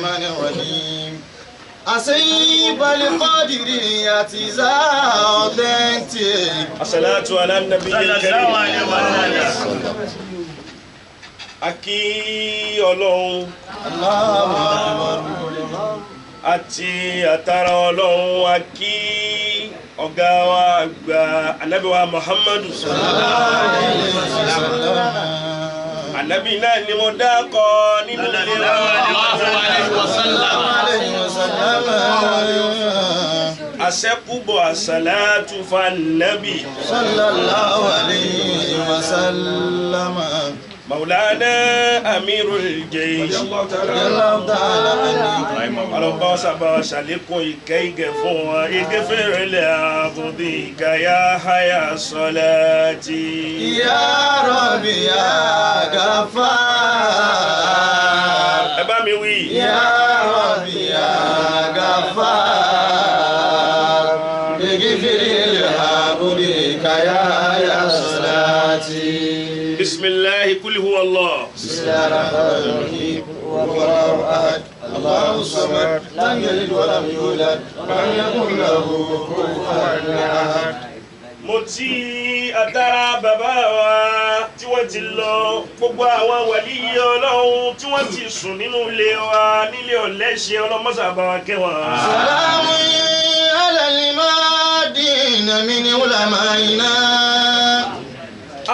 الرحمن الرحيم. أسيب القادرية authentic. الصلاة على النبي الكريم. Akí Ọlọ́run. Allahu Akbar. Àti àtàrà Ọlọ́run akí ọ̀gá wa àgbà Ànábì wa Muhammadu. Ànábì náà ni mo dákọ nínú ilé wa. Àṣẹ́kùbọ̀ àṣàlátù fànàbì. Sallallahu alayhi wa sallam. Maulana Amirul Jaysh. Ọlọ́pàá sábà ṣàlékún ìkẹ́ ìgẹ̀ fún wa. Igi fèrèlè àbùdí ìkàyà háyà sọláàtì. Ya Rabbi ya Ghaffar. Ẹ bá mi wí. Ya Rabbi ya Ghaffar. Igi fèrèlè àbùdí ìkàyà háyà sọláàtì. Bismillahi kul huwa Allah. Bismillahir rahmanir rahim. Allahu ahad. Allahu samad. Lam yalid wa lam yulad. Wa lam yakun lahu kufuwan ahad. Mo ti àtàrà bàbá wa tí wọ́n ti lọ, gbogbo àwọn wàlíyé Ọlọ́run tí wọ́n ti sùn nínú ilé wa nílé ọ̀lẹ́ṣẹ̀ ọlọ́mọ́sà bá wa kẹ́ wọn. Salamun ala al-madina min ulama'ina.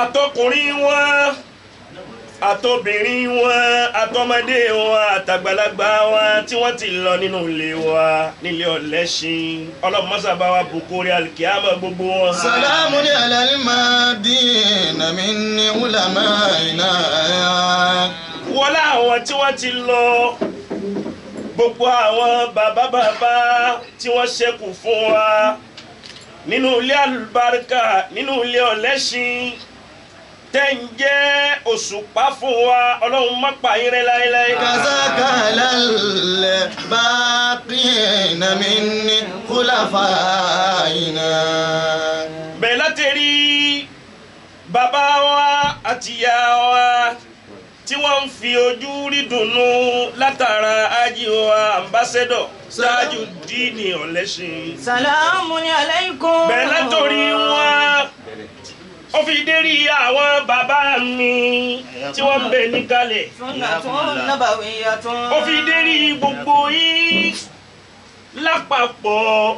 Àtọkùnrin wọn, àtobìnrin wọn, àtọmọdé wọn, àtàgbàlagbà wọn tí wọ́n ti lọ nínú ilé wa nílé ọ̀lẹ́ṣin ọlọ́mọ́sà bá wa bùkúrẹ́ alikiyama gbogbo wọn. Salamun ala al-madina min ulama'ina. Wọlé àwọn tí wọ́n ti lọ, gbogbo àwọn bàbá bàbá tí wọ́n ṣẹ́kù fún wa nínú ilé àlùbáríkà nínú ilé ọ̀lẹ́ṣin tẹ́ ń jẹ́ òṣùpá fún wa, Ọlọ́run má pa yín rẹ́ láéláé. Kazaka al-baqina min khulafaina. Bẹ́ẹ̀ láti rí bàbá wa àti ìyá wa tí wọ́n ń fi ojú rí dùnnú látara ájí wa ambassador Tajudeen Ọ̀lẹ́ṣin. Salamun alaykum. Bẹ́ẹ̀ látòrí wọn ó fi dérí àwọn bàbá mi tí wọ́n ń bẹ níkàlẹ̀. Sunnatun nabawiyyatun. Ó fi dérí gbogbo yín lápapọ̀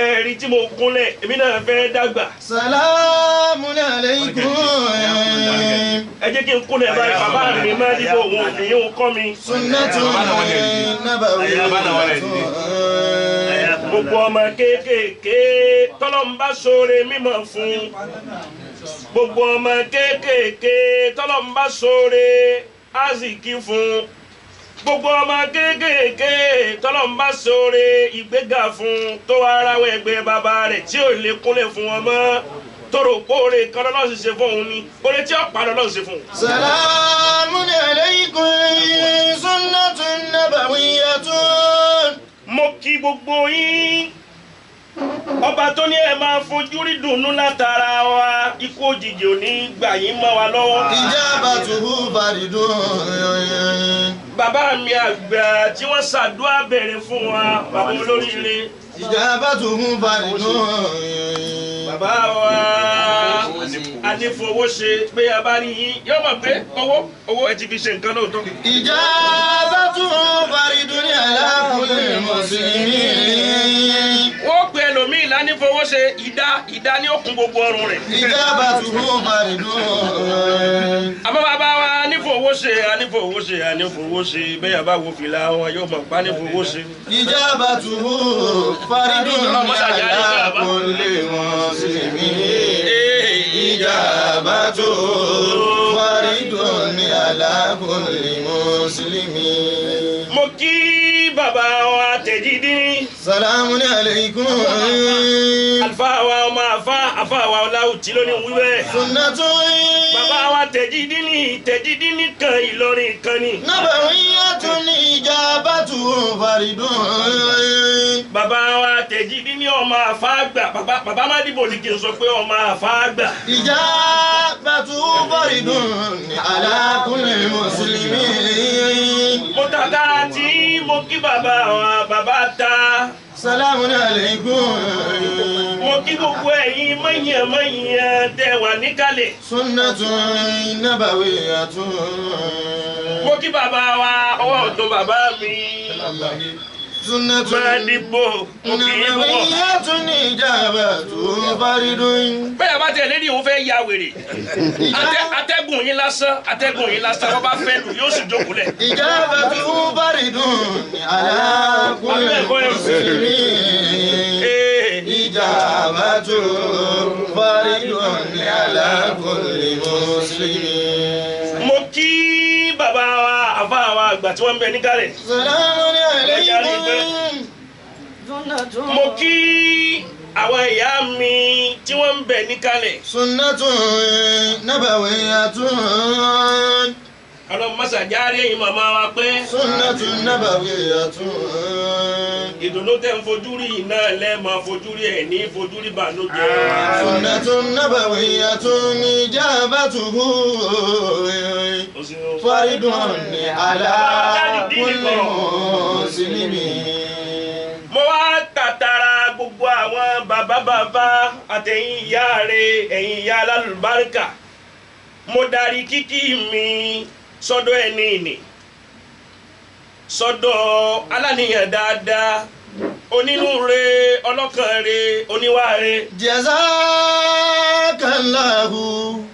ẹ̀rí tí mo kúnlẹ̀ èmi náà fẹ́ dàgbà. Salamun alaykum. Ẹ jẹ́ kí n kúnlẹ̀ báyìí bàbá mi máa dìbò òun òfin yóò kọ́ mi. Sunnatun nabawiyyatun. Gbogbo ọmọ kéékèèké tọ́lọ́mbà sóore mímọ̀ fún. Gbogbo ọmọ kéékèèké tọ́lọ́mbà sóore azìkí fún. Gbogbo ọmọ kéékèèké tọ́lọ́mbà sóore ìgbéga fún tó wá aráwọ̀ ẹgbẹ́ bàbá rẹ̀ tí ò lè kúnlẹ̀ fún wọn mọ́. Toro kóore kan lọ́lọ́run ṣe fún òun ni oore tí ó pa lọ́lọ́run ṣe fún un. Salamun alaykum sunnatun nabawiyyatun. Mo kí gbogbo yín, ọba tó ní ẹ máa fojú rí dùnnú látara wa, ikú òjijì ò ní gbà yín mọ́ wa lọ́wọ́. Ijabatuhu faridun. Bàbá mi àgbà tí wọ́n ṣàdúrà bẹ̀rẹ̀ fún wa, bàbá olóríire. Ijabatuhu faridun. Bàbá wa anífowóṣe pé a bá rí yín yóò mọ̀ pé owó owó ẹ ti fi ṣe nǹkan lóòótọ́. Ijabatuhu faridun ala kulli muslimin. Wọ́n pe ẹlòmíì lánífowóṣe ìdá ìdá ní òkun gbogbo ọrùn rẹ̀. Ijabatuhu faridun. Àmọ́ bàbá wa anífowóṣe anífowóṣe anífowóṣe bẹ́ẹ̀ bá wo fìlà wọn yóò mọ̀ pa anífowóṣe. Ijabatuhu faridun ala kulli muslimin. Ijabatuhu faridun ala kulli muslimin. Mo kí bàbá wa Tẹ̀jídín. Salamun alaykum. Àlùfáà wa ọmọ àfa àfa wa Ọláwùtí ló ní wíwẹ́. Sunnatun. Bàbá wa Tẹ̀jídín ní Tẹ̀jídín nìkan Ìlọrin kan ni. Nabawiyyatun ijabatuhu faridun. Bàbá wa Tẹ̀jídín ní ọmọ àfa àgbà. Bàbá má dìbò ní kí n sọ pé ọmọ àfa àgbà. Ijabatuhu faridun ala kulli muslimin. Mo tàkà tí mo kí bàbá wa bàbá ta. Salamun alaykum. Mo kí gbogbo ẹ̀yin mọ̀yàn-mọ̀yàn tẹ wà níkàlẹ̀. Sunnatun nabawiyyatun. Mo kí bàbá wa ọwọ́ ọ̀tún bàbá mi. Sunnatun Máa dìbò mo kì í púpọ̀. nabawiyyatun ijabatu faridun. Bẹ́ẹ̀ bá tiẹ̀ lédi òun fẹ́ ya wèrè. Atẹ́gùn yín lásán atẹ́gùn yín lásán wọ́n bá fẹ́ lù yóò sì jókòó lẹ̀. Ijabatu faridun ala kulli muslimin. Ijabatu faridun ala kulli muslimin. Mo kí bàbá wa àfa wa àgbà tí wọ́n ń bẹ níkàlẹ̀. Salamun alaykum. Mo kí àwọn ìyá mi tí wọ́n ń bẹ níkàlẹ̀. Sunnatun nabawiyyatun. Ọlọ́run mọ́sá járe ẹ̀yin màmá wa pé. Sunnatun nabawiyyatun. Ìdùnnú tẹ̀ ń fojú rí iná lẹ́ẹ̀mọ fojú rí ẹ̀ ní fojú rí bànújẹ́. Sunnatun nabawiyyatun ijabatuhu faridun ala kulli muslimin. Mo wá tàtàrà gbogbo àwọn bàbá bàbá àtẹ̀yìn ìyá rẹ̀ ẹ̀yìn ìyá alálùbáríkà. Mo darí kíkí mi sọ́dọ̀ ẹni ìní sọ́dọ̀ aláníyàn dáadáa onínúure ọlọ́kànre oníwàre. Jazakallahu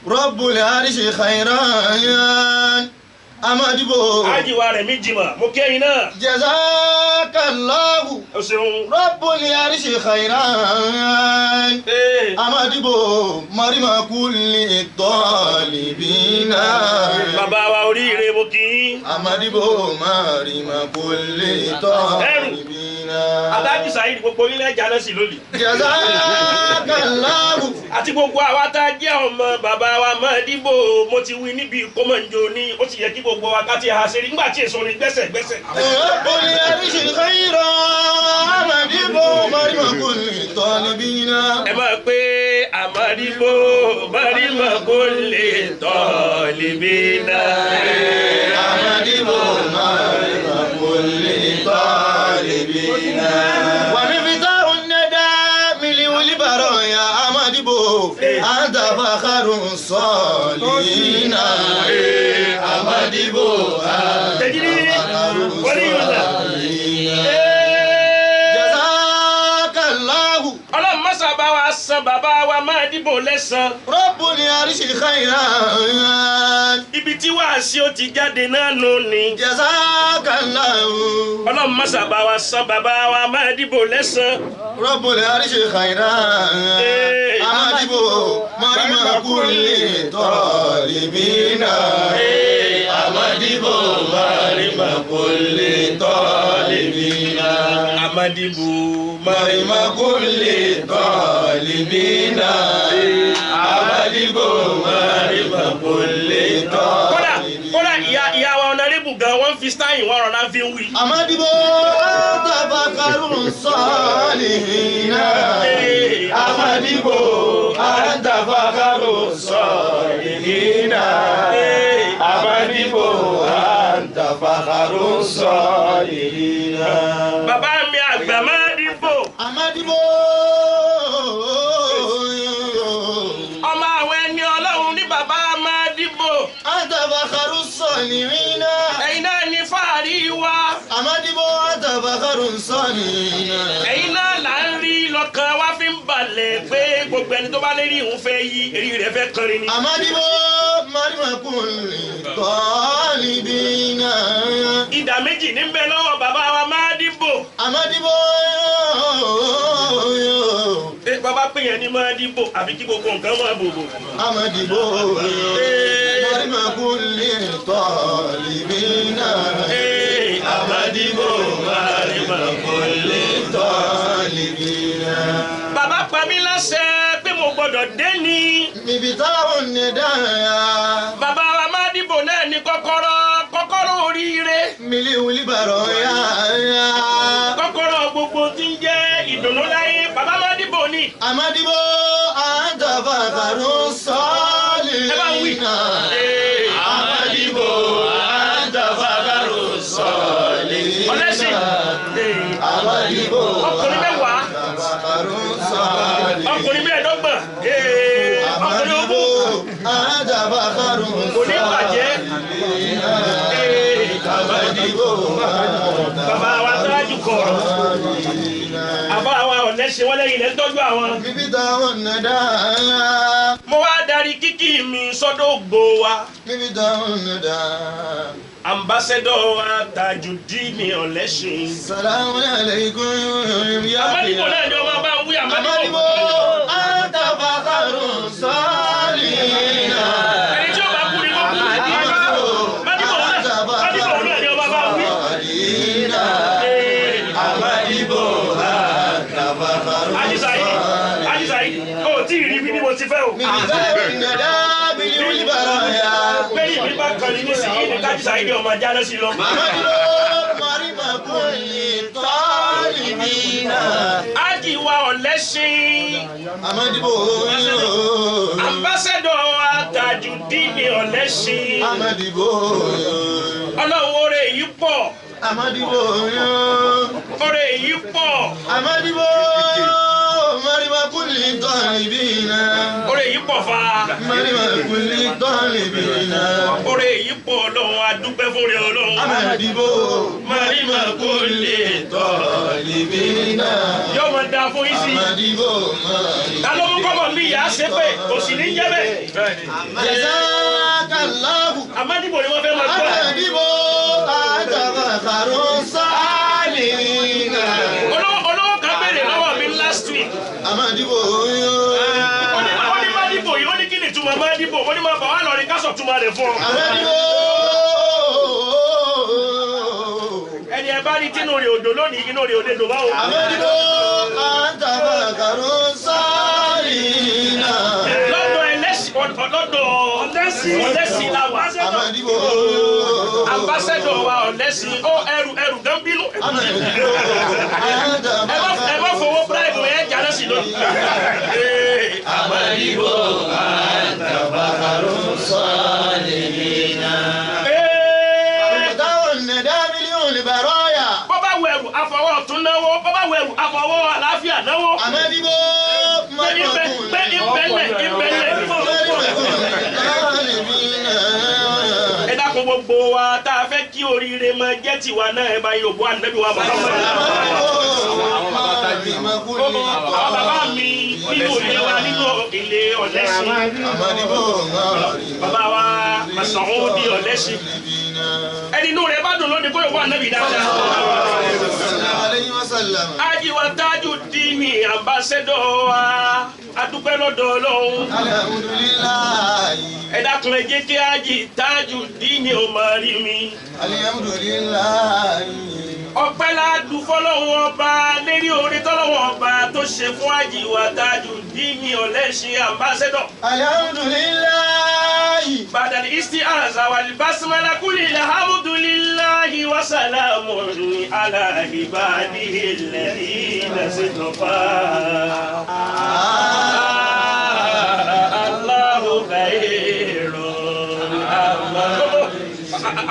Rabbul arshi khairan. Amadibo. Ájìwá rẹ̀ mi jìmọ̀ mo kẹ́yìn náà. Jazakallahu O ṣeun. Rabbul arshi khairan. Amadibo marima kulli talibina. Bàbá wa oríire mo kì í. Amadibo marima kulli talibina. Aláàjì Saheed gbogbo ilé ẹja náà sì lónìí. Jazakallahu. Àti gbogbo àwa tá a jẹ́ ọmọ bàbá wa Mádìbò mo ti wí níbi ìkómọ̀njọ ní ó ti yẹ kí gbogbo wa ká ti ha ṣe rí nígbà tí èso ni gbẹ́sẹ̀ gbẹ́sẹ̀. Rabbul arshi khairan. Amadibo marima kulli talibina. Ẹ máa pé Amadibo marima kulli talibina. Amadibo marima kulli talibina. Wa miftahu nada miliuli baroya Amadibo anta fakharun salina. Amadibo anta fakharun salina. Jazakallahu. Ọlọ́run mọ́sá bá wa san bàbá wa Mádìbò lẹ́san. Rabbul arshi khairan. Ibi tí wàásì ó ti jáde náà nù ni. Jazakallahu. Ọlọ́run mọ́sá bá wa san bàbá wa Mádìbò lẹ́san. Rabbul arshi khairan. Amadibo marima kulli talibina. Amadibo marima kulli talibina. Amadibo marima kulli talibina. Amadibo marima kulli talibina. Kódà ìyá wa ọ̀nàrẹ́bù gan wọ́n fi stáyìn wọn rọra fi ń wí. Amadibo anta salihina. Amadibo anta fakharu salihina. Amadibo anta fakharu salihina. Bàbá mi àgbà Mádìbò. Amadibo. Ọmọ àwọn ẹni Ọlọ́run ní bàbá Mádìbò. Anta fakharu salihina. Ẹ̀yin náà ní fàárí wa. Amadibo anta fakharu salihina. Ẹ̀yin náà là ń rí lọ́kàn wá fi ń balẹ̀ pé gbogbo ẹni tó bá lérí òun fẹ́ yí eré rẹ̀ fẹ́ kọrin ni. Amadibo marima kulli talibina. Ìdá méjì ní bẹ lọ́wọ́ bàbá wa Mádìbò. Amadibo. Bàbá pè yẹn ní Mádìbò àbí kí gbogbo nǹkan máa bòbò. Amadibo marima kulli talibina. Amadibo marima kulli talibina. Bàbá pa mí láṣẹ pé mo gbọ́dọ̀ dé ni. Níbi táwọn ní dáa. Bàbá wa Mádìbò náà ní kọ́kọ́rọ́ kọ́kọ́rọ́ oríire. Mílí wuli bàrọ̀ yá. Kọ́kọ́rọ́ gbogbo tí ń jẹ́ ìdùnnú láyé bàbá Mádìbò ni. Amadibo anta fakharu salihina. Ẹ bá ń wí. Amadibo anta fakharu salihina. Ọlẹ́sìn ọkùnrin mẹ́wàá ọkùnrin mẹ́ẹ̀ẹ́dọ́gbọ̀n ọkùnrin ogún kò ní bàjẹ́. Bàbá wa tájú kọ̀ọ̀rọ̀ àbá wa ọ̀lẹ́sìn wọ́n lẹ́yìn lẹ́ ń tọ́jú àwọn. Mo wá darí kíkì mi sọ́dọ̀ ògbó wa. Ambassador wa Tajudeen Ọ̀lẹ́sìn. Salamu alaykum. Amadibo náà ni ọmọ bá ń wí Amadibo. Amadibo antabakarun sọ́ọ̀lìnà. Ẹni tí ó bá kú ni kó kú. Amadibo náà ni ọmọ bá ń wí. Amadibo antabakarun sọ́ọ̀lìnà. Ajisayi, o tí ì rí bí mo ti fẹ́ o. Mi ìfẹ́ Bẹ́ẹ̀ni mi bá kan ní nísìnyí ní Kájísáyé ní ọmọ ajá lọ́sí lọ. Ájì wa Ọ̀lẹ́sìn. Ambassador wa Tajudeen Ọ̀lẹ́sìn. Ọlọ́run oore yìí pọ̀. Oore yìí pọ̀. Oore yìí pọ̀ fa. Oore yìí pọ̀ Ọlọ́run a dúpẹ́ fún rẹ Ọlọ́run. Amadibo Marima kulli talibina. Yóò máa da fún yín sí. Amadibo marima. Ta ló mú kọ́mọ mi yà á ṣe pé kò sì ní jẹ́ bẹ́ẹ̀. Jazakallahu. Amadibo ni wọ́n fẹ́ máa gbọ́. Amadibo àtàbàkàrún sálìnà. Olówó kan béèrè lọ́wọ́ mi last week. Amadibo Ó ní Madibo yìí, ó ní kí ni ìtumọ̀ Madibo, ó ní máa bọ̀ wá lọ ní kásọ̀ túmọ̀ rẹ̀ fún ọ. Amadibo. Ẹni ẹ bá rí tínú rẹ̀ òdò lónìí, inú rẹ̀ òde dò báwo. Amadibo àtàbàkàrún sálìnà. Lọ́dọ̀ ẹlẹ́sìn lọ́dọ̀ ọ̀lẹ́sìn la wà. Amadibo. Ambassador wa Ọ̀lẹ́sìn ó ẹrù ẹrù gan bínú. Amadibo Ẹ má fowó bribe ẹ jà lọ́sìn lónìí. Amadibo àtàbàkàrún sálìnà. Bọ́bá wẹ̀rù àfọwọ́ ọ̀tún náwó, bọ́bá wẹ̀rù àfọwọ́ àlàáfíà náwó. Amadibo Pé ìbẹ̀lẹ̀ ìbẹ̀lẹ̀. Ẹ dákun gbogbo wa tá a fẹ́ kí oríire máa jẹ́ tiwa náà ẹ bá yóò bọ́ ànábì wa Muhammad. Àwọn bàbá mi nínú ilé wa nínú ilé Ọ̀lẹ́sìn. Bàbá wa Mas'udi Ọ̀lẹ́sìn. Ẹni inú rẹ̀ bá dùn lónìí kó yóò bọ́ ànábì dáadáa. Ájì wa Tajudeen ambassador wa adúpẹ́ lọ́dọ̀ Ọlọ́run. Ẹ dákun ẹ jẹ́ kí Ájì Tajudeen ó máa rí mi. Ọpẹ́ la dùn fọ́lọ́run ọba lérí orin tọ́lọ́run ọba tó ṣe fún Ájì wa Tajudeen Ọ̀lẹ́sìn ambassador. Badal isti'aza wal basmala kuli alhamdulillahi wa salamun ala ibadihi alladhina istafa. Allahu khairun.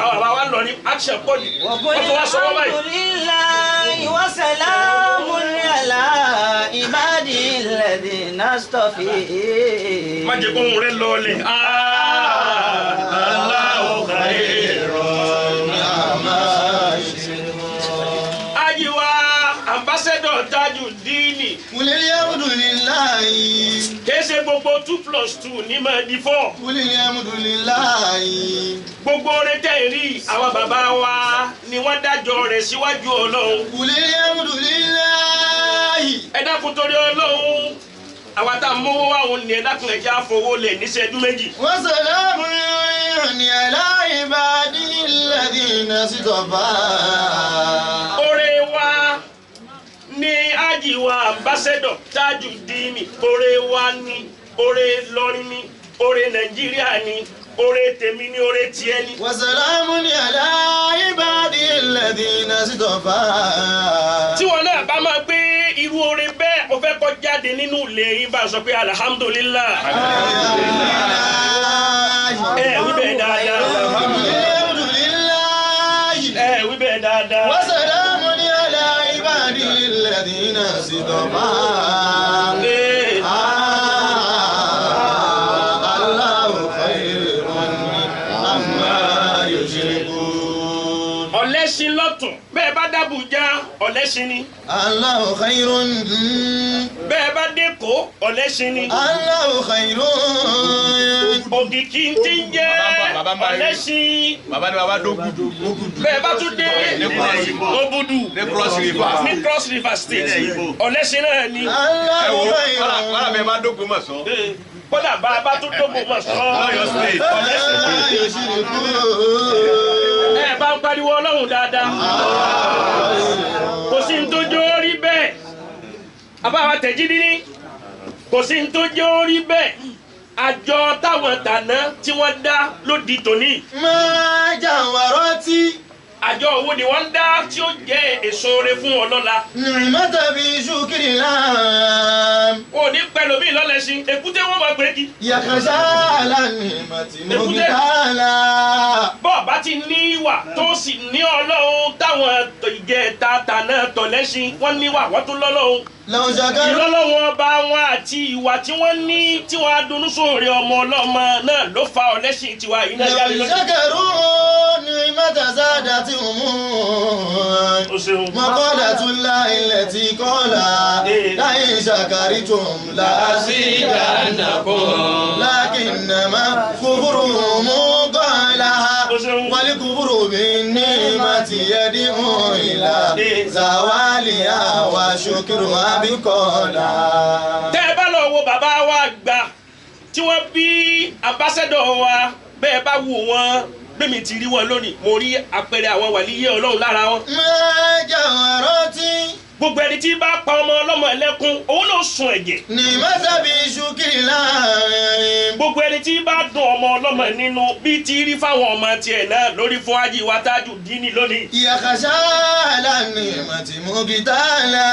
Àwọn àwa lọ ní action pọ̀ ní. Wọ́n tún wá sọ wọ́n báyìí. Alhamdulillahi wa salamun ala ibadihi alladhina istafa. Má jẹ́ kóhun rẹ̀ lọ́ọ̀lẹ̀. Allahu khairun. Ájì wa ambassador Tajudeen. Kìí ṣe gbogbo 2 + 2 ní máa di 4. Gbogbo oore tẹ́ ẹ rí àwọn bàbá wa ni wọ́n dájọ́ rẹ̀ síwájú Ọlọ́run. Ẹ dákun torí Ọlọ́run. Àwa tá a mówó wá òun ni ẹ dákun ẹ̀jẹ̀ àfọwọ́ lẹ̀ níṣẹ́jú méjì. Oore wa ní Ájì wa ambassador Tajudeen. Oore wa ní oore Ìlọrin ní oore Nàìjíríà ní oore tèmi ní oore tiẹ̀ ní. Tí wọn náà bá máa gbé irú oore bẹ́ẹ̀ o fẹ́ kó jáde nínú ilé yín bá sọ pé alhamdulillah. Ẹ wí bẹ́ẹ̀ dáadáa. Ẹ wí bẹ́ẹ̀ dáadáa. وسلام على عباده الذين اصطفى. الله خير عما يشركون. Ọ̀lẹ́sìn lọ́tún bẹ́ẹ̀ bá d'Àbújá ọ̀lẹ́sìn ni. الله خير. Bẹ́ẹ̀ bá d'Èkó ọ̀lẹ́sìn ni. الله خير. Òkìkí ti ń jẹ́ ọ̀lẹ́sìn. Bàbá ni bàbá dógùdù. Bẹ́ẹ̀ bá tún dé Obudu Ní Cross River. ní Cross River State ọ̀lẹ́sìn náà ni. Ẹ الله wo خير. wàrà bẹ́ẹ̀ bá dógùn mọ̀ sọ. Kódà bá a bá tún dógùn mọ̀ sọ. Lọ́yọ̀ State. Ọ̀lẹ́sìn ni. يشركون. Ẹ bá ń pariwo Ọlọ́run dáadáa. Kò sí ní tó jó rí bẹ́ẹ̀. Àbáwá tẹ̀jídí ní. Kò sí ní tó jó rí bẹ́ẹ̀. Àjọ táwọn tàná tí wọ́n dá ló di tòní. ما جاورت Àjọ owó ni wọ́n dá tí ó jẹ́ èso re fún ọlọ́la. نعمة بشكر الله. O ní pẹ̀lú mi lọ́lẹ́sìn, èkúté wọn máa pè é kí. يخشى على النعمة مبتلى. Bọ́ọ̀ bá ti ní ìwà tó sì ní Ọlọ́run táwọn ìjẹta tàná tọ̀lẹ́sìn wọ́n níwà wọ́n tún lọ́lọ́run. لو شكروا Ìlọ́lọ́wọ́n ọba wọn àti ìwà tí wọ́n ní tí wọ́n á dunnú sóòrè ọmọ ọlọ́mọ náà ló fa ọ̀lẹ́sìn tiwa yìí náà yára لو lónìí. شكروا نعمة زادتهم. O ṣeun. مقالة الله التي قال لئن شكرتم لأزيدنكم لكنما كفرهم قالها والكفر بالنعمة يدعو إلى زوالها وشكرها بقولها. Tẹ́ ẹ bá lọ wo bàbá wa gbà tí wọ́n bí ambassadọ̀ wa bẹ́ẹ̀ bá wù wọ́n bẹ́ẹ̀ ti rí wọn lónìí mo rí àpẹẹrẹ àwọn wàlíyé Ọlọ́run lára wọn. ما جاورت Gbogbo ẹni tí bá pa ọmọ ọlọ́mọ ẹlẹ́kún òun náà sun ẹ̀jẹ̀. نعمة بشكر الله. Gbogbo ẹni tí bá dùn ọmọ ọlọ́mọ nínú bí ti rí fáwọn ọmọ tiẹ̀ náà lórí fún ájì wa tájù dín ní lónìí. يخشى على النعمة مبتلى.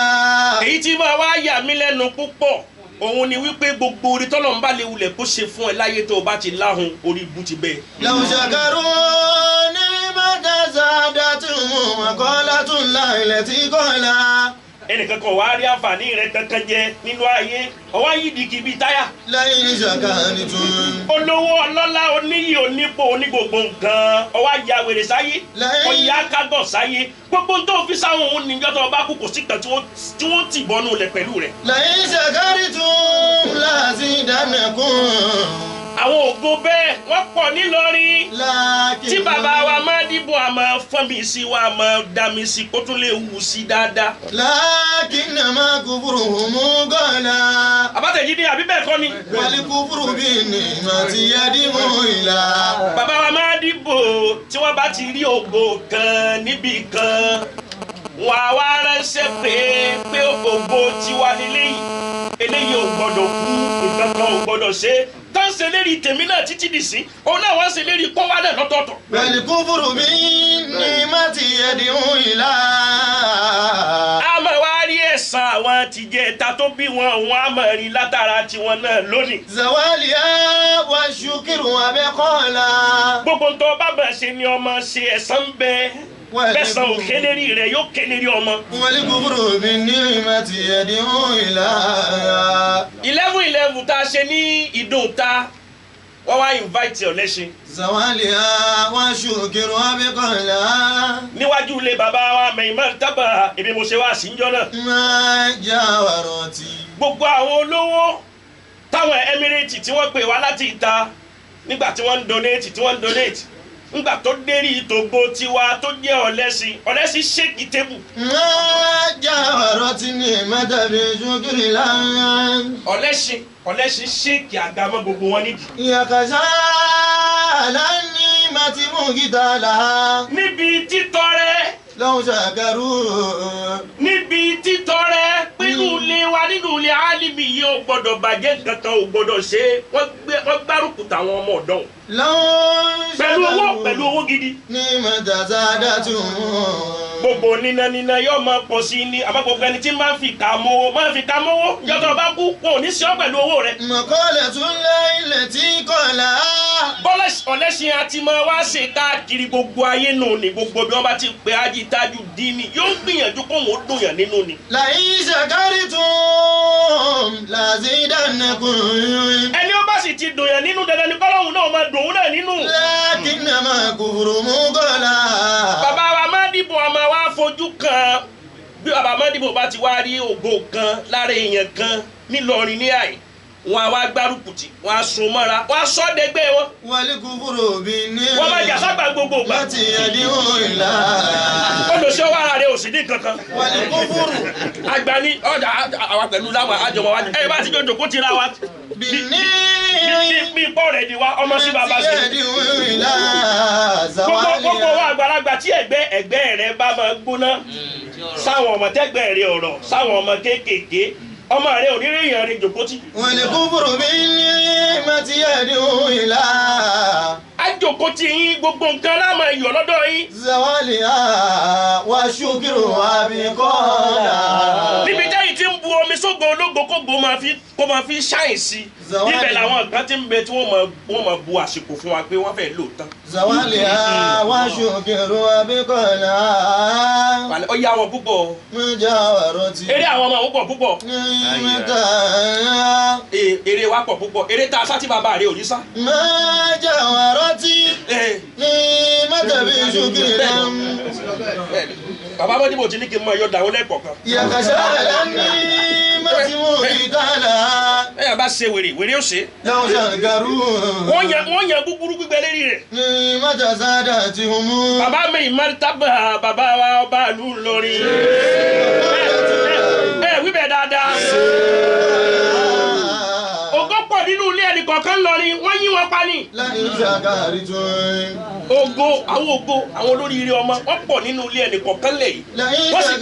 Èyí tí máa wá yà mí lẹ́nu púpọ̀ òun ni wípé gbogbo orí tọ́lọ́run bá lè wulẹ̀ kó ṣe fún ẹ láyé tó o bá ti láhùn orí ibú ti bẹ́ẹ̀. لو شكروا نعمة زادتهم مقالة الله التي قالها. Ẹnìkan kan wàá rí àǹfààní rẹ kankan jẹ nínú ayé ọwọ́ yìí di kì bíi táyà. لئن شكرتم. Olówó ọlọ́lá oníyì onípò onígbogbo nǹkan ọwọ́ àyà wèrè sáyé ọ̀yà kágọ̀ sáyé gbogbo tó fi sáwọn òun níjọ́ tó o bá kú kò sí kan tí wọ́n tì bọ́nú lẹ̀ pẹ̀lú rẹ̀. لئن شكرتم لأزيدنكم. Àwọn ògo bẹ́ẹ̀ wọ́n pọ̀ nílọrin لكن tí bàbá wa máa dìbò àmọ́ fọ́n mi sí wa àmọ́ dá mi sí kó tún lè wù sí dáadáa. لكنما كفرهم قالا. Àbátẹ̀jídé àbí bẹ́ẹ̀ kọ́ ni. والكفر بالنعمة يدعو إلى Bàbá wa máa dìbò tí wọ́n bá ti rí ògo kan níbì kan wọ́n á wá ránṣẹ́ pé pé ògo tiwa níléyìí eléyìí ò gbọ́dọ̀ kú nǹkan kan ò gbọ́dọ̀ ṣe tá ń ṣe lérí tèmi náà títí dì sí òun náà wọ́n ṣe lérí kó wá náà lọ́tọ̀ọ̀tọ̀. والكفر بالنعمة يدعو إلى A máa wá rí ẹ̀san àwọn tìjẹta tó bí wọn òun á máa rí látara tiwọn náà lónìí. زوالها والشكر وبقالا. Gbogbo ń tọ́ bá bẹ̀ ṣe ni ọmọ ṣe ẹ̀san ń bẹ bẹ́sàn ò kélérí rẹ̀ yóò kélérí ọmọ. والكفر بالنعمة يدعو إلى 11/11 tá a ṣe ní Ìdóòta wọ́n wá invite ọ̀lẹ́sìn زوالها والشكر وبقالا. níwájú ilé bàbá wa mẹ̀yìnmá tábà èmi mo ṣe wá síjọ́ náà. ما جاورت Gbogbo àwọn olówó táwọn Emirate tí wọ́n pè wá láti ìta nígbà tí wọ́n ń donate tí wọ́n ń donate nígbà tó dérí ìtògbó tiwa tó jẹ́ ọ̀lẹ́sìn ọ̀lẹ́sìn ṣéèkì tébù ما جاورت نعمة بشكر الله. ọ̀lẹ́sìn ọ̀lẹ́sìn ṣéèkì àga mọ́ gbogbo wọn nídìí. يخشى على النعمة مبتلى. Níbi títọrẹ لو شكروا níbi títọrẹ pẹ̀lú ilé wa nínú ilé álímì yìí ò gbọ́dọ̀ bàjẹ́ nǹkan kan ò gbọ́dọ̀ ṣe é wọ́n gbárùkù táwọn ọmọ ọ̀dọ́ لو pẹ̀lú owó شكروا pẹ̀lú owó gidi. نعمة زادتهم. Gbogbo níná níná yóò máa pọ̀ sí ní àmọ́ gbogbo ẹni tí máa ń fi kà mọ́wó máa ń fi kà mọ́wó yọtọ̀ bá kú wọn ò ní sí ọ pẹ̀lú owó rẹ. Maqalatullahi allati qala. Bọ́lá ọ̀lẹ́sìn àti máa wá ṣe káàkiri gbogbo ayé nù ní gbogbo bí wọ́n bá ti pè Hájì Tajudeen yóò gbìyànjú kó wọn ó dùn yàn nínú ni. La'in shakartum lazidannakum. Ẹni ó bá sì ti dùn yàn nínú dandan ni kọ́lọ́hún náà máa dùn òun náà nínú. Lakinnama kufru muqala. Bàbá wa Mádìbò ọmọ wa fojú kan bí bàbá Mádìbò bá ti wá rí ògo kan lára èèyàn kan nílọrin ní àyè wọn á wá gbárùkù tì wọn á sun mọ́ra wọn á sọ dẹgbẹ́ wọn. Wal kufru bin-ni'mati. Wọ́n máa jà ságbà gbogbo ìgbà. Yad'u ila. Olùsọ́wọ́ ara rẹ̀ ò sí ní kankan. Wal kufru. Àgbà ni ọjà àwa pẹ̀lú láwọn àjọmọ̀ wa ẹ bá ti jọ jòkó tira wa. Bí pọ́ rẹ̀ di wa ọmọ sí bàbá sí. Gbogbo wa àgbàlagbà tí ẹgbẹ́ rẹ̀ bá máa gbóná sáwọn ọmọ tẹ́gbẹ́ rẹ̀ ọ̀rọ̀ sáwọn ọmọ kéékèèké ọmọ rẹ̀ ò ní rí èèyàn rẹ̀ jòkó tì. Wal kufru bin-ni'mati yad'u ila. Àjòkó ti yín gbogbo nǹkan láàmú ẹ̀yọ̀ lọ́dọ̀ yín. Zawaliha wa shukru abiqala. Níbi jẹ́yìn tí ń bu omi sógo ológo kógo kó máa fi ṣáìn sí. Ibẹ̀ làwọn kan ti ń bẹ tí wọ́n máa bu àsìkò fún wa pé wọ́n fẹ́ lò tán. Zawaliha wa shukru abiqala. Ó yá wọn púpọ̀. Eré àwọn ọmọ púpọ̀ púpọ̀. Eré wa pọ̀ púpọ̀. Eré tá a sá tí bàbá rẹ̀ ò ní sá. Bàbá Mádìbò ti ní kí n mọ ẹyọ dàwọn lẹ́kọ̀ọ́ kan. Ẹ̀yà bá ṣe wèrè wèrè ó ṣe. Wọ́n yan gúgúrú gbígbẹ lérí rẹ̀. Bàbá mi ìmọ̀tàbà bàbá wa ọba ìlú Ìlọrin. Ẹ wíbẹ̀ dáadáa. Ògo pọ̀ nínú ilé ẹnì kọ̀ọ̀kan lọrin wọ́n yí wọn pa ni. Ògo àwọn ògo àwọn olóríire ọmọ wọ́n pọ̀ nínú ilé ẹnì kọ̀ọ̀kan lẹ̀ yìí. Wọ́n sì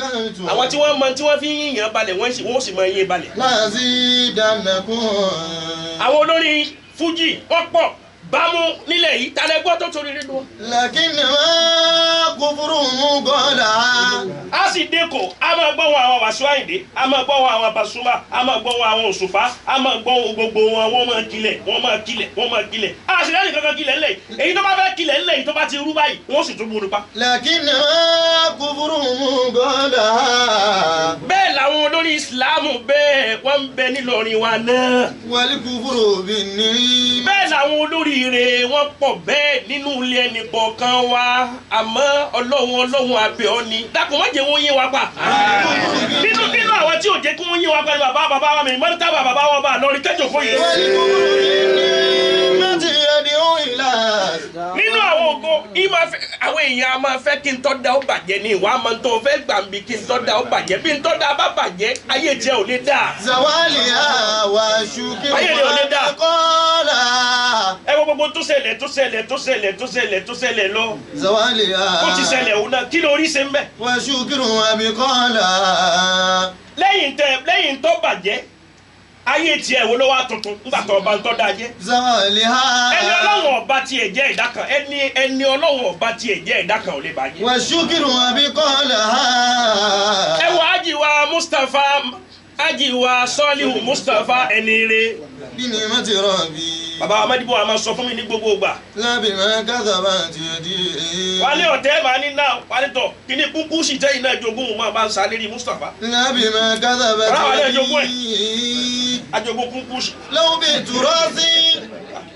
àwọn tí wọ́n mọ tí wọ́n fi ń yíyan balẹ̀ wọ́n sì máa yín balẹ̀. Àwọn olórin Fújì wọ́n pọ̀ bámú nílẹ̀ yìí tálẹ́ gbọ́ tó torí nínú wọn. A sì dẹ́kọ̀ a máa gbọ́ wọn àwọn Wàsíù Àyìndé a máa gbọ́ wọn àwọn Pasuma a máa gbọ́ wọn àwọn Òṣùpá a máa gbọ́ wọn gbogbo wọn wọ́n máa kilẹ̀ wọ́n máa kilẹ̀ wọ́n máa kilẹ̀ a sì lẹ́yìn kankan kilẹ̀ ńlẹ̀ yìí èyí tó bá fẹ́ kilẹ̀ ńlẹ̀ yìí tó bá ti rú báyìí wọ́n sì tún burú pa. Bẹ́ẹ̀ làwọn olórí Ìsìlámù bẹ́ẹ̀ wọ́n ń bẹ nílọrin wa náà. Bẹ́ẹ̀ làwọn olórí ire wọ́n pọ̀ bẹ́ẹ̀ nínú ilé ẹnì kọ̀ọ̀kan wa àmọ́ Ọlọ́run Ọlọ́run abẹ́ ọ ni dákun má jẹ́ wọ́n yín wa pa. Nínú àwọn tí ò jẹ́ kí wọ́n yín wa pa ni bàbá bàbá wa mi mọ́tàbà bàbá wọn bá lọ́rí tẹ́jọ́ fún yìí. Nínú àwọn ògo àwọn èèyàn a máa fẹ́ kí n tọ́ da ó bàjẹ́ ni ìwà máa ń tọ́ fẹ́ gbà ń bí kí n tọ́ da ó bàjẹ́ bí n tọ́ da bá bàjẹ́ ayé tiẹ̀ ò lè dáa. Ayé rẹ̀ ò lè dáa. Ẹ wo gbogbo tó ṣẹlẹ̀ tó ṣẹlẹ̀ tó ṣẹlẹ̀ tó ṣẹlẹ̀ tó ṣẹlẹ̀ lọ. Ó ti ṣẹlẹ̀ òun náà kí ló rí ṣe ń bẹ̀. Lẹ́yìn tó bàjẹ́ ayé tiẹ̀ wo ló wá tuntun nígbà tó ọba ń tọ́ da jẹ́. Ẹni Ọlọ́run ọba tiẹ̀ jẹ́ ẹ̀dá kan ẹni Ọlọ́run ọba tiẹ̀ jẹ́ ẹ̀dá kan ò lè bàjẹ́. Ẹ wo Hájì wa Mustapha Hájì wa Sọ́líhù Mustapha ẹni re. Bàbá Mádìbò a máa sọ fún mi ní gbogbo ìgbà. Wálé ọ̀tẹ́ màá ní náà wálé tọ̀ kí ni kúkú sì jẹ́ iná jogún máa bá ń sa lérí Mustapha. Bàbá wa náà jogún ẹ̀. Ajogún kúkú sì.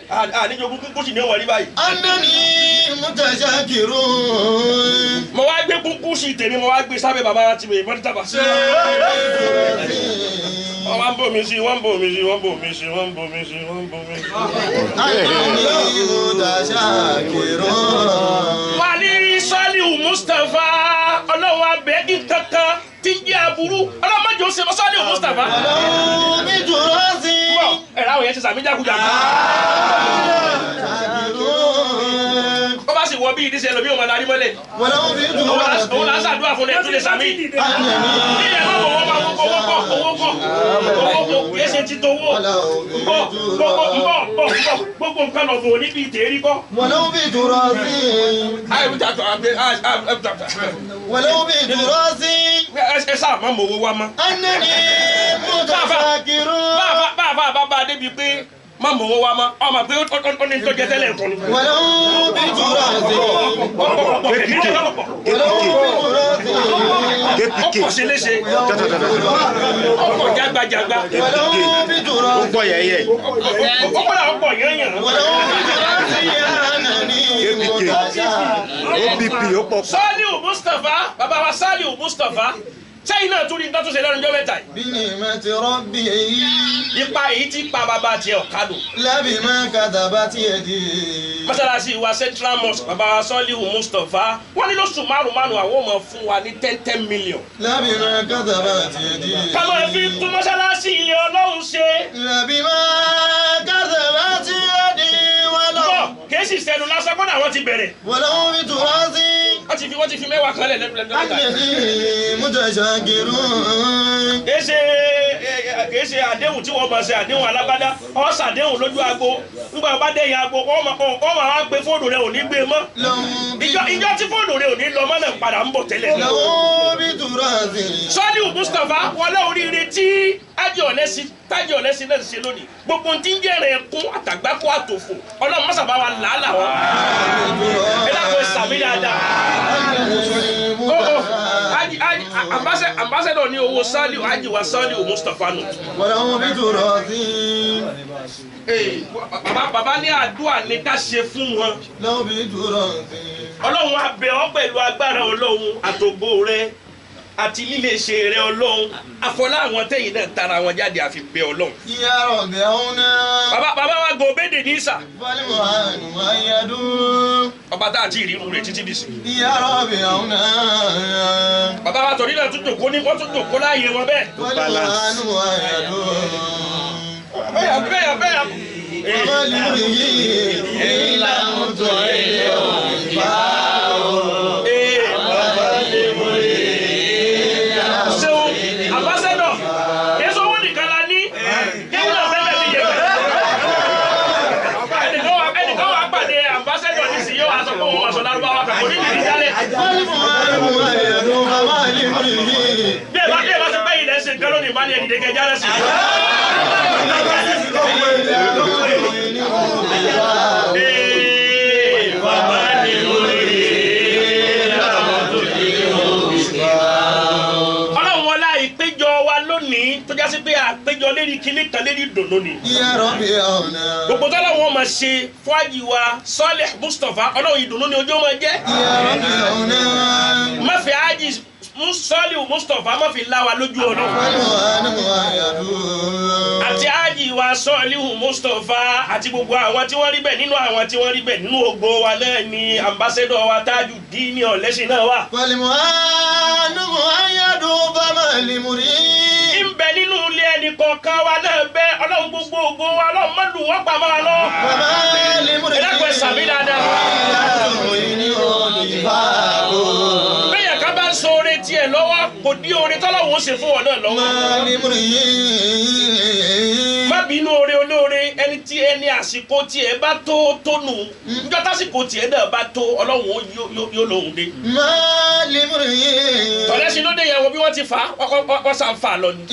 Àníjogún kúkú sì ní ọ̀wọ́ rí báyìí. Mo wá gbé kúkú sí tèmi mo wá gbé sábẹ́ bàbá wa ti wèé mọ́tàbà. Wọ́n ń bò mí sí wọ́n ń bò mí sí wọ́n ń bò mí sí wọ́n ń bò mí sí wọ́n ń bò mí sí. Wà ní Sọ́líhù Mustapha Ọlọ́run abẹ́gí kankan tí ń jẹ́ aburú Ọlọ́run má jẹ́ ó ṣe Sọ́líhù Mustapha. Ẹ̀rọ àwọn yẹn ti sàmì jákujàku. Ó bá sì wọ wọ bí ìdíṣẹ́ lọ bí òun adarí mọ́lẹ̀. Òun là ń ṣàdúrà fún ẹ tún lè sàmì. Ilé ẹ̀rọ wọ̀ wọ́n owó kọ̀ owó kọ̀ owó kọ̀ kìí ṣe ti towó. Nbọ̀ gbogbo nbọ̀ nbọ̀ gbogbo nǹkan lọ bò níbi ìtẹ̀rí kọ́. Ẹ sáà má mọ owó wa mọ́. Bá a débi pé má mọ owó wa mọ́ ọmọ pé ó ní tó jẹ tẹ́lẹ̀ nǹkan ni. Ọkọ̀ ṣe léṣe ọkọ̀ jágbajàgba ọkọ̀ yẹyẹ ọkọ̀ ọkọ̀ yẹnyẹn. OPP ó pọ̀. Saliu Mustapha bàbá wa Saliu Mustapha sẹ́yìn náà tún ní nǹkan tó ṣe lẹ́nu ọjọ́ mẹ́ta yìí. Bí ni mà ti rọ́bì yìí. Ipa èyí tí pa bàbá tiẹ̀ ọ̀kadò. Lábì máa kàtàbà tiẹ̀ di. Mọ́sálásí wa Central Mosque bàbá wa Saliu Mustapha wọ́n ní lóṣù márùn-ún àwọn ọmọ fún wa ní 10-10 million. Lábì máa kàtàbà tiẹ̀ di. Ká máa fi tún mọ́sálásí ilé Ọlọ́run ṣe. Lábì máa kàtàbà tiẹ̀ di wọ́lọ́. Bọ́ kìí sì sẹ́nu lásán kọ́nà àwọn ti bẹ̀rẹ̀. Wọ́lọ́ fi tún wá sí. Wọ́n ti fi mẹ́wàá kan lẹ̀ lẹ́nu lẹ́nu. Kìí ṣe àdéhùn tí wọ́n máa ṣe àdéhùn alágbádá ọ̀ ṣàdéhùn lójú agbo nígbà bá dẹ̀yìn agbo wọ́n máa wá gbé fóònù rẹ ò ní gbé mọ́ ìjọ tí fóònù rẹ ò ní lọ mọ́ náà padà ń bọ̀ tẹ́lẹ̀. Saliu Mustapha wọlé oríire tí Tájì Ọ̀lẹ́sìn náà ṣe lónìí gbogbo tí ń jẹ́rẹ̀ ẹkún àtàgbákò àtòfò Ọlọ́run mọ́sàbá wa làálàá wọn. Ẹ dákun ẹ sàmì dáadáa. Ambassador ní owó Saliu Haji wa Saliu Mustapha nù. Bàbá ní àdúrà ní ká ṣe fún wọn. Ọlọ́run á bẹ̀ ọ́ pẹ̀lú agbára Ọlọ́run àtògbò rẹ àti líle ṣe rẹ Ọlọ́run àfọlá àwọn tẹ̀yìn náà tara wọn jáde àfi bẹ̀ Ọlọ́run. Bàbá wa gòbédè ní ìsà. Ọba tá a ti ríru rẹ̀ títí dìsí. Bàbá wa torí náà tún jòkó ní wọ́n tún jòkó láàyè wọn bẹ́ẹ̀. Bẹ́ẹ̀ bẹ́ẹ̀. Ṣeun ambassador èso owó nìkan la ní kí wọ́n fẹ́ bẹ́ẹ̀ mi yẹ bẹ́ẹ̀. Ẹnìkan wà pàdé ambassador nísìnyí yóò wá sọ pé òun wà sọ lárúbáwá kan kò ní ìdí jálẹ̀. Bí ẹ bá ṣe bẹ́yìn lẹ́sìn nǹkan lónìí bá ní ẹ̀dìdẹ́ kẹ jálẹ̀ sí. Ọlọ́run wọlá ìpéjọ wa lónìí tó já sí pé àpéjọ lérí kíní kan lérí dùnú ni. Gbogbo tọ́lá wọn máa ṣe fún àjì wa Salih Mustapha Ọlọ́run ìdùnnú ni ojú máa jẹ́. Má fi àjì Saliu Mustapha má fi lá wa lójú Ọlọ́run. Àti àjì wa Saliu Mustapha àti gbogbo àwọn tí wọ́n rí bẹ́ẹ̀ nínú àwọn tí wọ́n rí bẹ́ẹ̀ nínú ògo wa náà ni ambassador wa Tajudeen Ọ̀lẹ́sìn náà wà. Ń bẹ nínú ilé ẹnì kọ̀ọ̀kan wa náà bẹ́ Ọlọ́run gbogbo ògo wa Ọlọ́run má lù wọ́n pamọ́ wa lọ. Ẹ dákun ẹ sàmì dáadáa. Bẹ́ẹ̀ ká bá ń sọ oore tiẹ̀ lọ́wọ́ kò dí oore tọ́lọ́run ó ṣe fún ọ náà lọ́wọ́. Má bínú oore olóore ẹni tí ẹni àsìkò tiẹ̀ bá tó tó nù níjọ́ tásìkò tiẹ̀ náà bá tó Ọlọ́run yóò lóhùn dé. Tọ̀lẹ́sìn ló dé yẹn wo bí wọ́n ti fà á wọ́n sàn fà lọ ni.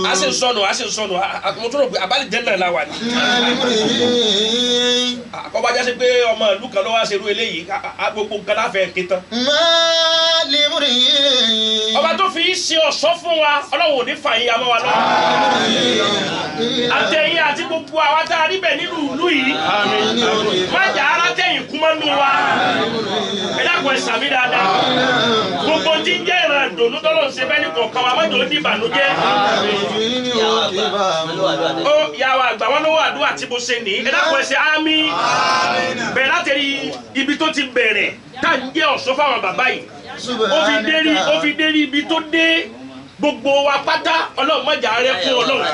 A sì ń sọnù mo tún rò pé àbálìjẹ́ náà la wà ní. Àkọ́bá jásí pé ọmọ ìlú kan ló wá ṣerú eléyìí gbogbo nǹkan láfẹ̀ẹ́ ké tán. Ọba tó fi ṣe ọ̀ṣọ́ fún wa Ọlọ́run ò ní fà yín amọ́ wa lọ́wọ́. Àtẹ̀yìn àti gbogbo àwa tá a rí bẹ̀ nínú ìlú yìí. Má jà ara tẹ̀yìn kú mọ́nú wa. Ẹ dákun ẹ sàmí dáadáa. Gbogbo tí ń jẹ́ ìran ìdùnnú tọ́lọ̀ ń ṣe bẹ́ẹ̀ ní kọ̀ọ̀kan wa má jò ó di ìbànújẹ́. Ó yà wá àgbà wọn lówó àdúrà tí mo ṣe nìyí. Ẹ dákun ẹ ṣe àmín. Bẹ̀rẹ̀ láti rí ibi tó ti bẹ̀rẹ̀ tá à ń jẹ́ ọ̀ṣọ́ fáwọn bàbá yìí. Ó fi dérí ibi tó dé gbogbo wa pátá Ọlọ́run má jà rẹ fún Ọlọ́run.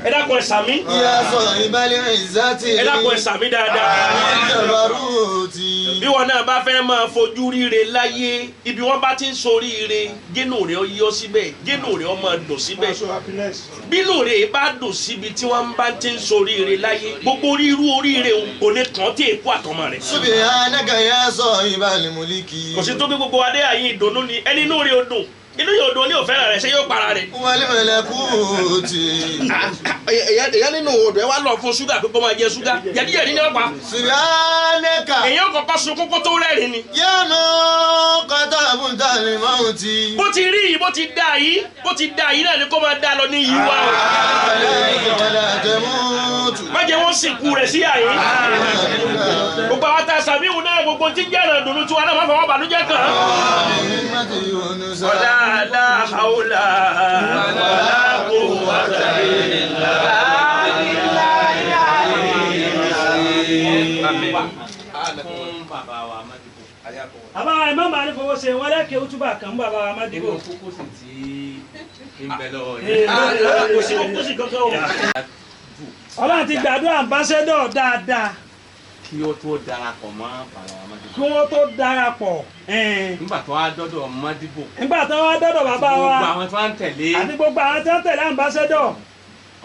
Ẹ dákun ẹ ṣàmín. يا صاحب العزة Ẹ dákun ẹ ṣàmín dáadáa. والجبروت Bí wọn náà bá fẹ́ máa fojú ríre láyé, ibi wọn bá ti ń soríire, gínú rẹ̀ ó yọ síbẹ̀, gínú rẹ̀ ó máa dùn síbẹ̀. Bínú rẹ̀ bá dùn síbi tí wọ́n bá ti ń soríire láyé, gbogbo irú oríire kò lè kàn tí èkó àtọmọ rẹ̀. سبحانك يا صاحب الملك Kò sí tó bí gbogbo adé àyè ìdùnnú ni ẹni inú rẹ̀ ó dùn, inú yóò dùn ní òfẹ́ràn rẹ̀ ṣé yóò para rẹ̀. والملكوت Èyàn nínú odò ẹ wá lọ fún ṣúgà pé kó máa jẹ ṣúgà, jẹ̀díjẹ̀dí ni wọ́n pa. سبحانك Èyàn kọ́kọ́ sunkún kó tó rẹ́rìn ni. يا من قتلت الموت Bó ti rí yìí, bó ti dá yìí, bó ti dá yìí náà ni kó máa dá lọ ní yìí wá o. عليك ولا تموت Má jẹ́ wọ́n sìnkú rẹ̀ sí àyè. Gbogbo àwọn tá a sàmíhùn náà gbogbo tí ń jẹ́ ìrìn dùnú tiwa náà má fọwọ́ bànújẹ́ kàn án. بنعمة يونس Wala la hawla wala quwwata illa Fún bàbá wa Mádìbò. Bàbá wa Imam Ali fowó ṣe wọn lẹ́kẹ̀ẹ́ útúbà kan bàbá wa Mádìbò. Nínú kókó sì tí ń bẹ lọ́wọ́ yìí. billah. Kò sí kókó sí kankan o. Ọlọ́run ti gbàdúrà ambassador dáadáa Kí ó tó darapọ̀ mọ́ bàbá wa Mádìbò. kí wọ́n tó darapọ̀. Nígbà tó wá dọ́dọ̀ Mádìbò. Nígbà tó wá dọ́dọ̀ bàbá wa Gbogbo àwọn tó ń tẹ̀lé. àti gbogbo àwọn tó ń tẹ̀lé ambassador,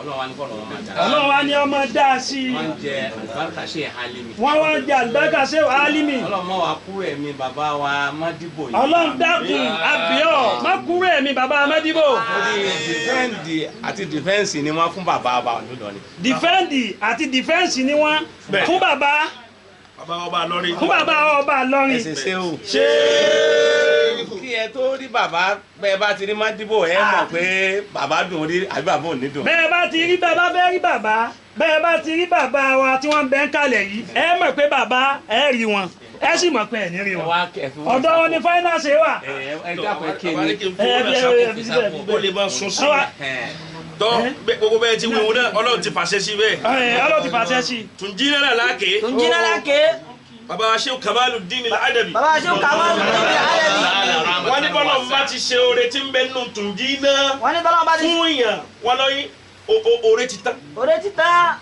Ọlọ́run wa ní kọ́ lọ́wọ́ máa dá. Ọlọ́run wa ní ọmọ dáa sí i. Wọ́n ń jẹ àlùbáríkà ṣe Halimi. Wọ́n wá ń jẹ àlùbáríkà ṣe Halimi. Ọlọ́run má wá kúrò ẹ̀mí bàbá wa Mádìbò yìí. Ọlọ́run dákun àbíọ́ má kúrò ẹ̀mí bàbá Mádìbò. Torí dìfẹ́ǹdì àti dìfẹ́ǹsì ni wọ́n fún bàbá wa lọ́dọ̀ ni. Dìfẹ́ǹdì àti dìfẹ́ǹsì ni wọ́n fún bàbá Bàbá ọba lọ́rin. fún bàbá ọba Ìlọrin. Ẹsẹ̀ ṣe o. Kí ẹ tó rí bàbá bẹ́ẹ̀ bá ti rí Mádìbò ẹ mọ̀ pé bàbá dùn rí àbí bàbá ò ní dùn. Bẹ́ẹ̀ bá ti rí bàbá fẹ́ rí bàbá bẹ́ẹ̀ bá ti rí bàbá wa tí wọ́n ń bẹ ń kalẹ̀ yìí ẹ mọ̀ pé bàbá ẹ rí wọn ẹ sì mọ̀ pé ẹ ní rí wọn. Ọ̀dọ̀ wọn ni fáínánsì wà. Ẹ dákun ẹ kéde. Ó lè máa sún sí i. Tọ́ gbogbo bẹ́ẹ̀ ti wíwú náà Ọlọ́run ti fàṣẹ sí bẹ́ẹ̀. Ọlọ́run ti fàṣẹ sí i. Tùnjí náà láàkè. Tùnjí náà láàkè. Bàbá wa Sheikh Kamaluddin Al-Adabi. Bàbá Sheikh Kamaluddin Al-Adabi. Wọ́n ní bọ́lọ̀ ń bá ti ṣe oore tí ń bẹ nínú tùnjí náà. Wọ́n ní bọ́lọ̀ ń bá ti. Fún èèyàn wọ́n lọ́yìn oore ti tán. Oore ti tán.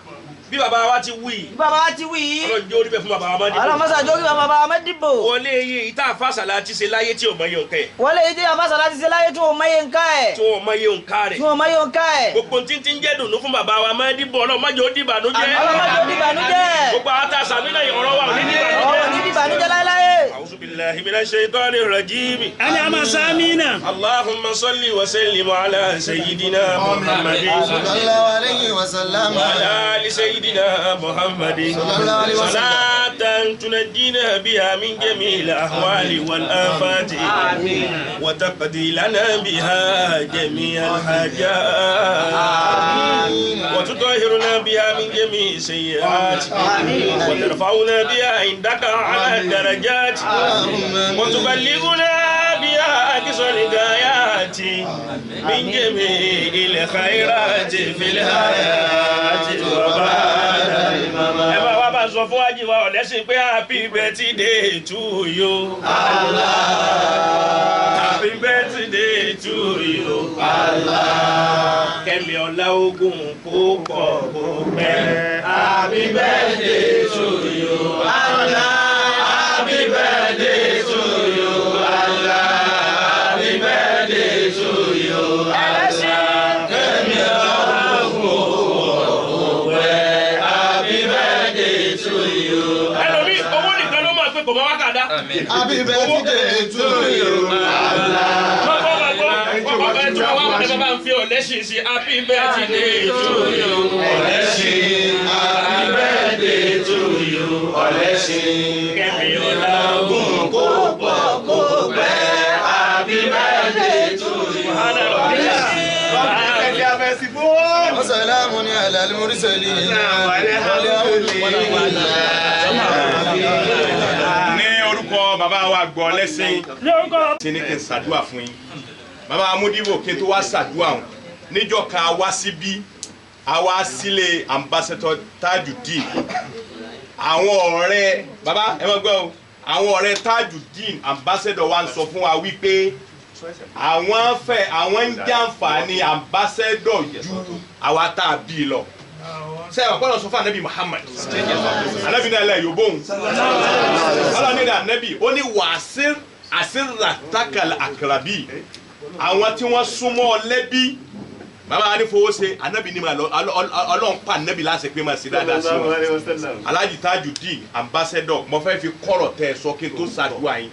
Bí bàbá wa ti wí. Bí bàbá wa ti wí. Ọlọ́run jẹ́ orí bẹ́ẹ̀ fún bàbá wa Mádìbò. Ọlọ́run mọ́sá jórí bàbá wa Mádìbò. Wọlé iye ìta àfàsàlà ti ṣe láyé tí ò mọ iye nǹkan ẹ̀. Wọlé iye tí àfàsàlà ti ṣe láyé tí ò mọ iye nǹkan ẹ̀. Tí ò mọ iye nǹkan rẹ̀. Tí ò mọ iye nǹkan ẹ̀. Gbogbo tí ń jẹ́ dùnú fún bàbá wa Mádìbò Ọlọ́run má jẹ́ ó dìbànújẹ́. Ọlọ́run má jẹ́ ó dìbànújẹ́. Gbogbo àwọn tá a sàmì náà ọ̀rọ̀ wa ò ní dìbànújẹ́. Ọ̀rọ̀ ní dìbànújẹ́ láéláé. A'udhu billahi minash shaitani rajim. Ẹni a máa sáámi náà. Allahumma salli wa sallim ala sayyidina Muhammadin. Sallallahu alayhi wa sallam. Wa ala ali sayyidina Muhammadin. Sallallahu alayhi wa sallam. Salatan tunajjina biha min jami'il ahwali wal afati. Amin. Wa taqdi lana biha jami'al hajat. Wa tutahhiruna biha min jami'i sayyi'at. Wa tarfa'una biha indaka ala darajat. Wa tuballighuna biha aqsa al-ghayati min jami'il khayrati fil hayati wa ba'da. Ẹ bá wa bá sọ fún wájú wa ọ̀lẹ́sìn pé happy birthday to you. Allah. Happy birthday to you. Allah. Kẹ́mi ọlá ogun kó pọ̀ kó pẹ́. Happy birthday to you. Allah. Happy birthday to you. Allah. Happy birthday to you. Ẹlẹ́sìn. Kẹ́mi ọlá ogun kó pọ̀ kó pẹ́. Happy birthday to you. Ẹlòmí owó nìkan ló máa pé kò mọ wákàdá. Happy birthday to you. Bàbá bàbá bàbá ẹ̀ tí wọ́n wá wọlé bàbá ń fi ọ̀lẹ́sìn sí happy birthday to you. Ọ̀lẹ́sìn. Happy birthday to you. Ọ̀lẹ́sìn. Kẹ́mi ọlá ogun Kó pọ̀ kó pẹ́. Happy birthday to you. وسلام على المرسلين Ní orúkọ bàbá wa gbọ́ lẹ́sìn Ní orúkọ tí ní kí n ṣàdúà fún yín. Bàbá Amúdíbò kí n tó wá ṣàdúà hàn níjọ́ kan a wá síbí a wá sílé ambassador Tajudeen. Àwọn ọ̀rẹ́ bàbá ẹ máa gbọ́ o, àwọn ọ̀rẹ́ Tajudeen ambassador wa ń sọ fún wa wípé Àwọn fẹ́ àwọn ń jàǹfààní ambassador ju àwa tá a bí lọ. Sẹ́yìn ọ̀pọ̀lọpọ̀ sọ fún anabi Muhammad. Anabi náà lẹ̀ yóò bóun. Ọlọ́run ní anabi ó ní wàásìr àsìràtàkàlà àkàràbí. Àwọn tí wọ́n súnmọ́ ọ lẹ́bí. Bàbá wa ní fowó ṣe anabi ní ma lọ Ọlọ́run pa anabi láṣẹ pé máa ṣe dáadáa sí wọn. Alhaji Tajudeen ambassador mo fẹ́ fi kọ́rọ̀ tẹ́ ẹ sọ kí n tó ṣàdúrà yín.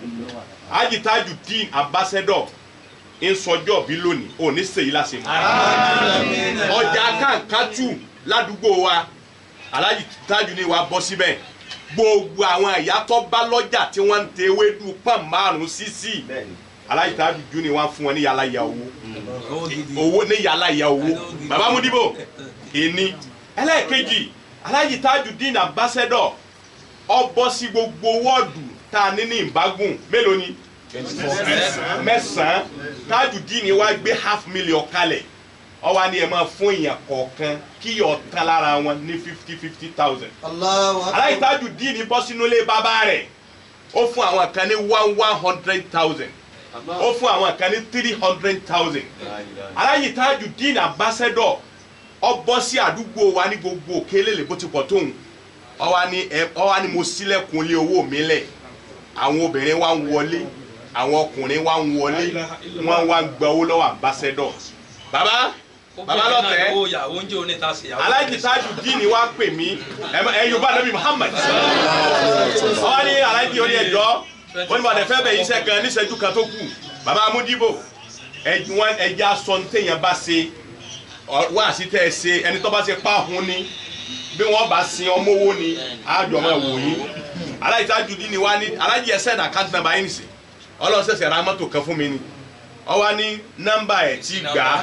Alhaji Tajudeen ambassador ń sọjọ́ bí lónìí ò ní sèyí láṣẹ mọ́. Ọjà kàǹkàtù ládùúgbò wa Alhaji Tajudeen wa bọ́ síbẹ̀ gbogbo àwọn ìyá tó bá lọ́jà tí wọ́n ń tẹ ewédú pọ́n márùn-ún sísì Alhaji Tajudeen wa fún wọn ní yàrá ìyá owó owó ní yàrá ìyá owó. Bàbá Múdìbò ìní ẹlẹ́ẹ̀kejì Alhaji Tajudeen ambassador ó bọ́ sí gbogbo wọ́ọ̀dù tá a ní ní ìbágùn mélòó ni mẹ́sàn-án. Tajudeen wa gbé $500,000 kalẹ̀ ó wá ní ẹ máa fún èèyàn kọ̀ọ̀kan kí yọ̀ tán lára wọn ní 50,000. Alhaji Tajudeen bọ́ sínú ilé bàbá rẹ̀ ó fún àwọn kan ní 100,000 ó fún àwọn kan ní 300,000. Alhaji Tajudeen ambassador ó bọ́ sí àdúgbò wa ní gbogbo òkèlè bó ti pọ̀ tóun ó wá ní mo ṣílẹ̀kùn ilé owó mi lẹ̀ àwọn obìnrin wa ń wọlé àwọn ọkùnrin wa ń wọlé wọ́n wá ń gba owó lọ́wọ́ ambassador. Bàbá bàbá lọ́tẹ̀ Alhaji Tajudeen wá pè mí ẹ Yorùbá Nabi Muhammad ó wá ní Alhaji orí ẹjọ́ wọ́n ní bàtẹ̀ fẹ́ bẹ̀ iṣẹ́ kan níṣẹ́jú kan tó kù. Bàbá Múdìbò ẹja sọ ní téèyàn bá ṣe wá sí tẹ́ ẹ ṣe ẹni tó bá ṣe páhùn ni bí wọ́n bá sin ọmọ owó ni àjọ máa wò yín. Alhaji Tajudeen wá ní Alhaji ẹsẹ̀ náà account number yín nìsín Ọlọ́run ṣẹ̀ṣẹ̀ ra mọ́tò kan fún mi ni ó wá ní nọ́mbà ẹ̀ tí gbà á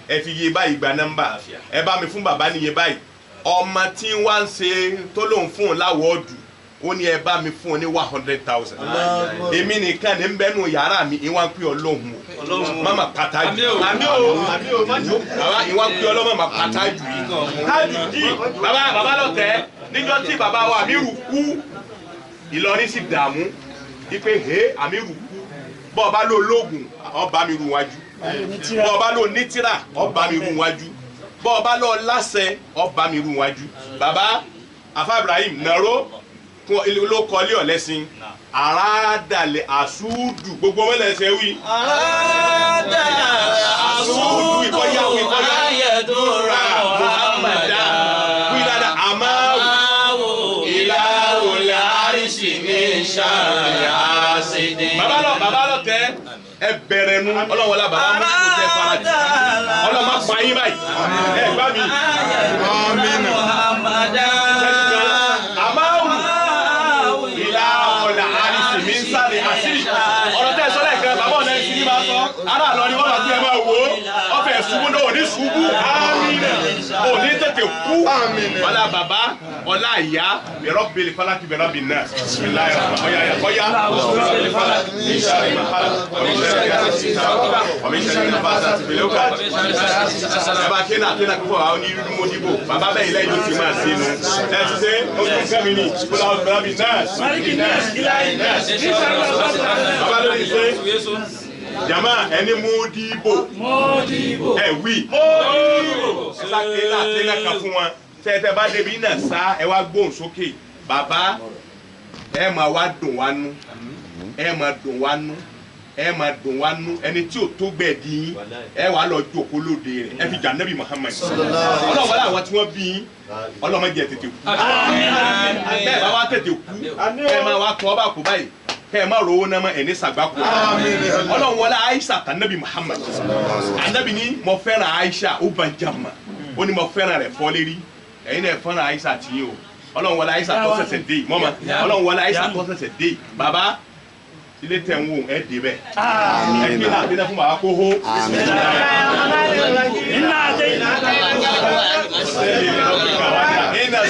ẹ fi iye báyìí gba nọ́mbà ẹ bá mi fún bàbá ní iye báyìí ọmọ tí wá ń ṣe tó lóun fún un láwọ́ọ̀dù ó ní ẹ bá mi fún un ní 100,000. Èmi nìkan ní bẹ́nu yàrá mi ìwà ń pè Ọlọ́run o mama pata jù bàbá ìwà ń pè Ọlọ́run mama pata jù Tajudeen bàbá bàbá lọ́tẹ̀ níjọ́ tí bàbá wa Àmírù kú Ìlọrin sì dààmú ipe he Àmírù kú bọ́ọ̀ bá lò lóògùn ọba mi rú wájú bọ́ọ̀ bá lò nítìrà ọba mi rú wájú bọ́ọ̀ bá lò láṣẹ ọba mi rú wájú. Bàbá Afa Ibrahim nàró ló kọ́lé ọ̀lẹ́sìn àràdàlẹ̀ àsúdù gbogbo mẹ́lẹ̀ẹ́sẹ̀ wí. Àràdàlẹ̀ àsúdù ìkọ́yà ìkọ́yà ayẹ̀dúrà Muhammadu wí dáadáa àmọ́ ìlà òlà àríṣì mi ṣàrẹ̀ àṣìdì. Bàbá lọ tẹ ẹ bẹ̀rẹ̀ nu ọlọ́wọ́lá bàbá mú kó tẹ fara jù ọlọ́mọ pa yín báyìí ẹ gbá mi. Àmọ́ ìlà ọ̀là àríṣì mi ń sáré àṣírí ọ̀rọ̀ tẹ́ ẹ sọ lẹ́ẹ̀kan bàbá ọ̀nà ẹ̀sìn ní máa sọ ará àlọ́ ni wọ́n máa gbé ẹ máa wò ó ọ̀fẹ́ ṣubú náà ò ní ṣubú ò ní tètè kú ọlá bàbá ọlá ìyá bẹ̀rọ̀ bẹ̀rẹ̀ falaki bẹ̀rọ̀ bẹ̀ náà bisimilayi ọ̀yà ọ̀yà bẹ̀rẹ̀ falaki ní sàrẹ̀ mahal ọ̀mí sàrẹ̀ nàfàsà tìbílẹ̀ ọ̀kà ẹ bá kéna kéna kókó àwọn onímọ̀dìbò bàbá bẹ́ẹ̀ ilé ìlú ti máa ṣe nu ẹ ti ṣe ojú kẹ́mi ni kóla bẹ̀rọ̀ bẹ̀ náà bàbá lórí ṣe jama ẹni Modibo ẹ wí ẹ sá kéna kéna kan fún wọn tẹ́tẹ́ bá débi náà sá ẹ wá gbóhùn sókè bàbá ẹ máa wá dùn wá nú ẹ máa dùn wá nú ẹ máa dùn wá nú ẹni tí ò tó gbẹ̀ dín yín ẹ wàá lọ jókòó lóde rẹ̀ ẹ fi jà nẹ́bí Muhammad ọlọ́wọ́lá àwọn tí wọ́n bí yín ọlọ́mọdé ẹ tètè kú bẹ́ẹ̀ bá wá tètè kú ẹ máa wá tọ́ bá kú báyìí kẹ́ ẹ má rówó náà mọ́ ẹ̀ ní sàgbákò ọlọ́wọ́lá Aisha tànẹ́bí Muhammad ànẹ́bí ni mo fẹ́ràn Aisha ó bá jàmà ó ní mo fẹ́ràn rẹ̀ fọ́ lérí ẹ̀yin náà fẹ́ràn Aisha tí yín o ọlọ́run wọlé Aisha tó ṣẹ̀ṣẹ̀ dé yìí mọ́mọ́ ọlọ́run wọlé Aisha tó ṣẹ̀ṣẹ̀ dé yìí bàbá ilé tẹ̀ ń wò ẹ̀ dé bẹ́ẹ̀ ẹ̀ kí náà dé náà fún bàbá kó hó. Iná àti iná